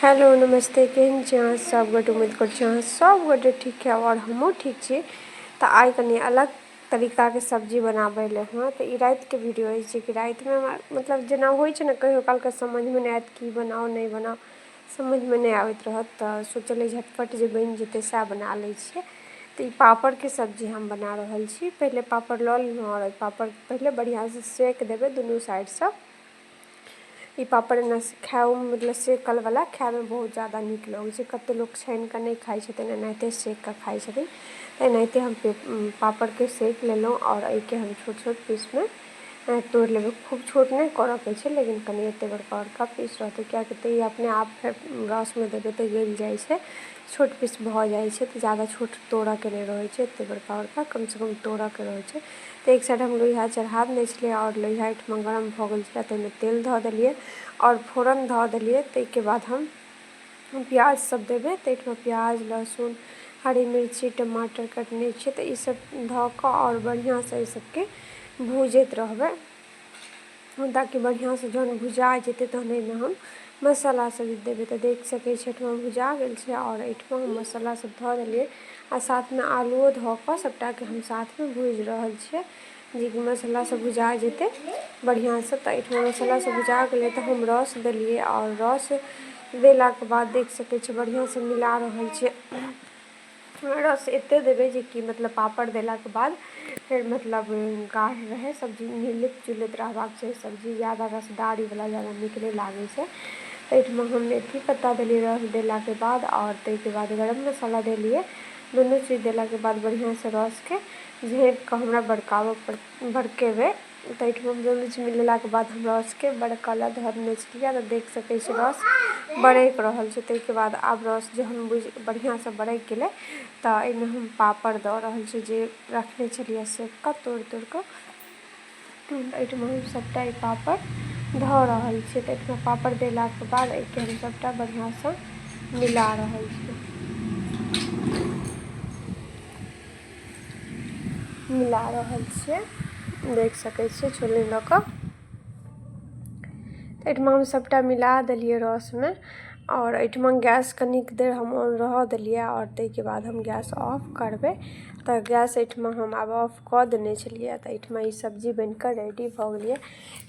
Hello नमस्ते, केहन छी अहाँ सब गोटे? उम्मीद करै छी अहाँ सब गोटे ठीक है और हमहूँ ठीक छी। तऽ आइ कनि अलग तरीकाके सब्जी बनाबै लए हँ। तऽ ई रातिके वीडियो अछि जेकि रातिमे हमरा मतलब जेना होइ छै ने, कहियो कालके समझमे नहि आयत की बनाउ नहि बनाउ, समझमे नहि आबैत रहत, तऽ सोचलियै झटपट जे बनि जेतै सएह बना लै छियै। तऽ ई पापड़के सब्जी हम बना रहल छी। पहिले पापड़ लऽ लेलहुँ आओर पापड़ पहिले बढ़िआँसँ सेक देबै दुनू साइडसँ। ई पापड़ एना खाइओमे मतलब सेकलवला खाइमे बहुत ज्यादा नीक लगै छै। कतेक लोक छानिकऽ नहि खाइ छथिन, एनाहिते सेकिकऽ खाइ छथिन। तऽ एनाहिते हम पापड़के सेक लेलहुँ आओर एहिके हम छोट छोट पीसमे तोड़ि लेबै। खूब छोट नहि करऽके छै, लेकिन कनि एतेक बड़का बड़का पीस रहतै, किएकि तऽ ई अपने आप फेर रसमे देबै तऽ गलि जाइ छै, छोट पीस भऽ जाइ छै। तऽ ज्यादा छोट तोड़ऽके नहि रहै छै, एतेक बड़का बड़का कमसँ कम तोड़ऽके रहै छै। तऽ एक साइड हम लोहिया चढ़ा देने छलियै आओर लोहिया एहिठमा गरम भऽ गेल छलै, ताहिमे तेल धऽ देलियै आओर फोरन धऽ देलियै। ताहिके बाद हम प्याज सब देबै। तऽ एहिठमा प्याज, लहसुन, हरी मिर्ची, टमाटर कटने छियै, तऽ ईसब धऽ कऽ आओर बढ़िआँसँ एहि सबके भुजैत रहबै, ताकि बढ़िआँसँ जहन भुजा जेतै तहन एहिमे हम मसाला सब देबै। तऽ देख सकै छियै, एहिठमा भुजा गेल छै आओर एहिठमा हम मसाला सब धऽ देलियै आ साथमे आलुओ धऽ कऽ सबटाके हम साथमे भुजि रहल छियै, जेकि मसाला सब भुजा जेतै बढ़िआँसँ। तऽ एहिठमा मसाला सब भुजा गेलै तऽ हम रस देलियै आओर रस देलाके बाद देख सकै छियै, बढ़िआँसँ मिला रहल छियै। रस एते देबै जेकि मतलब पापड़ देलाके बाद फेर मतलब गाढ़ रहै सब्जी, मिलैत जुलैत रहबाक चाही सब्जी। ज्यादा रसदारीवला ज्यादा नीक नहि लागै छै। तऽ एहिठमा हम मेथी पत्ता देलियै रस देलाके बाद आओर ताहिके बाद गरम मसाला देलियै। दुनू चीज देलाके बाद बढ़िआँसँ रसके झाँपिकऽ हमरा बड़काबऽ पड़ बड़केबै। तऽ एहिठमा दुनू चीज मिलेलाके बाद हम रसके बड़कऽ लए धऽ देने छलियै। तऽ देख सकै छियै, रस बरकि रहल छै। ताहिके बाद आब रस जहन बुझि बढ़िआँसँ बरकि गेलै तऽ एहिमे हम पापड़ दऽ रहल छी जे रखने छलियै सेक कऽ तोड़ि तोड़ि कऽ। एहिठमा हम सभटा ई पापड़ धऽ रहल छियै। तऽ एहिठमा पापड़ देलाके बाद एहिके हम सभटा बढ़िआँसँ मिला रहल छियै, मिला रहल छियै, देख सकै छियै छोलनी लऽ कऽ। तऽ एहिठमा हम सभटा मिला देलियै रसमे आओर एहिठमा गैस कनिक देर हम ऑन रहऽ देलियै आओर ताहिके बाद हम गैस ऑफ करबै। तऽ गैस एहिठमा हम आब ऑफ कऽ देने छलियै। तऽ एहिठमा ई सब्जी बनि कऽ रेडी भऽ गेलियै।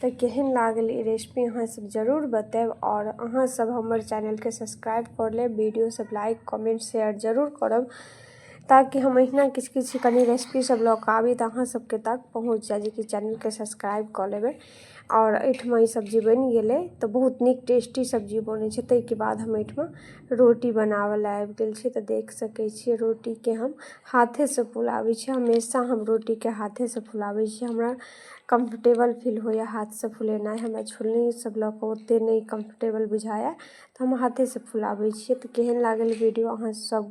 तऽ केहन लागल ई रेसिपी, अहाँसभ जरूर बतायब आओर अहाँसभ हमर चैनलके सब्सक्राइब कऽ लेब, वीडियो सब लाइक, कमेंट, शेयर जरूर करब, ताकि हम एहिना किछु किछु कनि रेसिपी सब लऽ कऽ आबी तऽ अहाँ सबके तक पहुँच जाय, जेकि चैनलके सब्सक्राइब कऽ लेबै। आओर एहिठमा ई सब्जी बनि गेलै तऽ बहुत नीक टेस्टी सब्जी बनै छै। ताहिके बाद हम एहिठमा रोटी बनाबऽ लए आबि गेल छी। तऽ देख सकै छियै, रोटीके हम हाथेसँ फुलाबै छियै। हमेशा हम रोटीके हाथेसँ फुलाबै छियै। हमरा कम्फर्टेबल फील होइए हाथसँ फुलेनाइ। हमरा छोलनी सब लऽ कऽ ओते नहि कम्फर्टेबल बुझाइए, तऽ हम हाथेसँ फुलाबै छियै। तऽ केहन लागल वीडियो अहाँ सब?